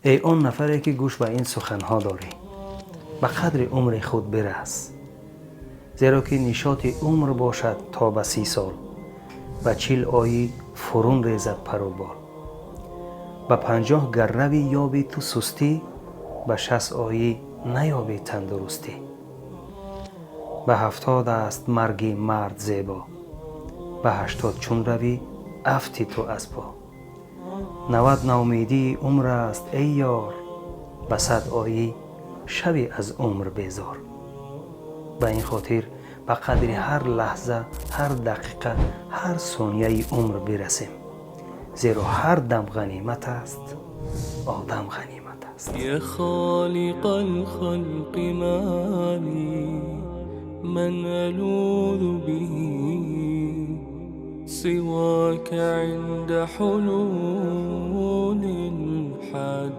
Эй он нафаре, ки гӯш ба ин суханҳо дорӣ, ба қадри умри худ бирас, зеро ки нишоти умр бошад то ба 30 сол, ба 40 оӣ, фурун резад пару бол, ба 50 гар равӣ, ёбӣ ту сустӣ, ба 60 оӣ, наёбӣ тандурустӣ, ба 70 аст марги мард зебо, ба 80 чун равӣ, афтӣ ту аз по, 90 ноумедии умр аст, эй ёр, ба 100 оӣ, шавӣ аз умр безор. Ба ин хотир ба қадри ҳар лаҳза, ҳар дақиқа, ҳар сонияи умр бирасем, зеро ҳар дам ғанимат аст, одам ғанимат аст. يا خالق الخلق، ما لي من ألوذ به سواك عند حلول الحادث.